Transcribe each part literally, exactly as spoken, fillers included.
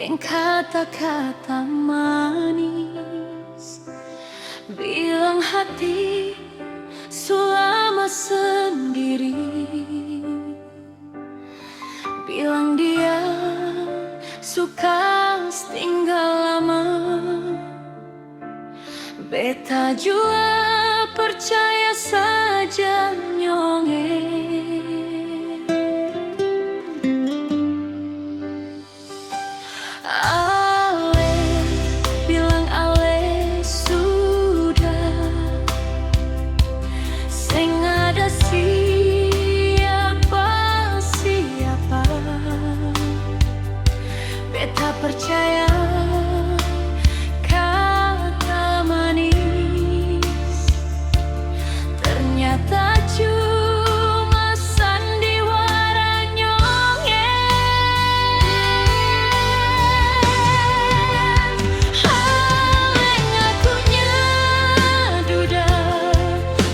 deng kata-kata manis, bilang hati su lama sendiri. Bilang dia su kas tinggal lama. Beta jua percaya saja nyong e. Ale bilang ale sudah, seng ada siapa-siapa. Beta percaya kata manis. Ternyata cuma sandiwara nyong e. Ale ngakunya duda,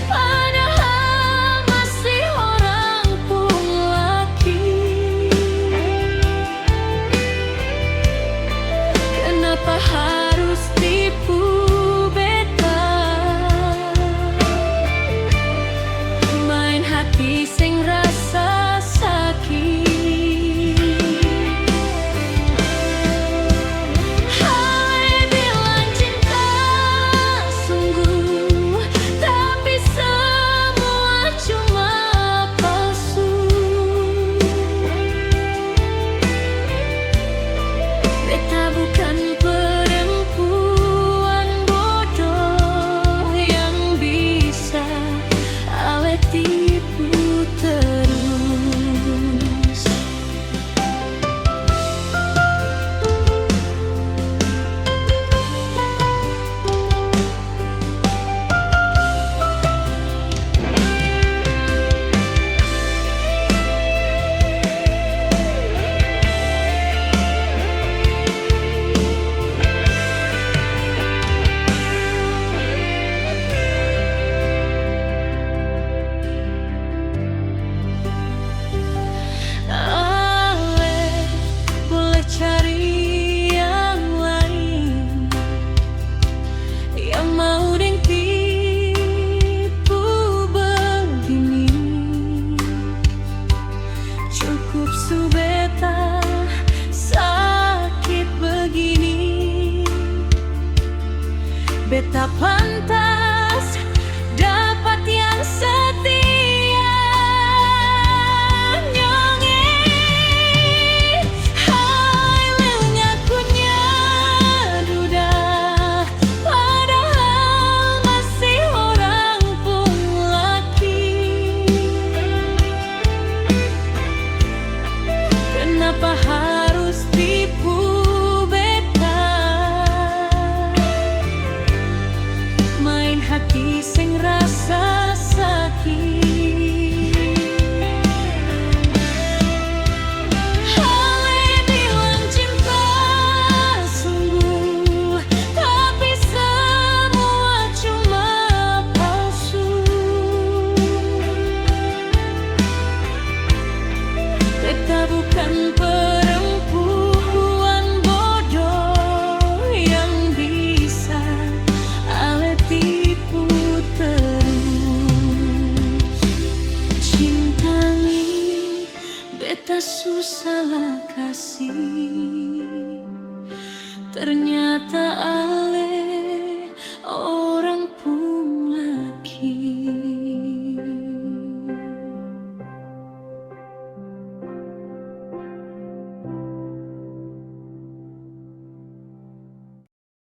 padahal masih orang pung laki. Kenapa harus tipu beta? Main hati seng rasa saki. Hai bilang cinta sungguh, tapi semua cuma palsu. Beta bukan perempuan bodoh yang bisa ale tipu terus. Ale boleh cari yang lain, yang mau deng tipu begini. Cukup su beta sakit begini. Beta pa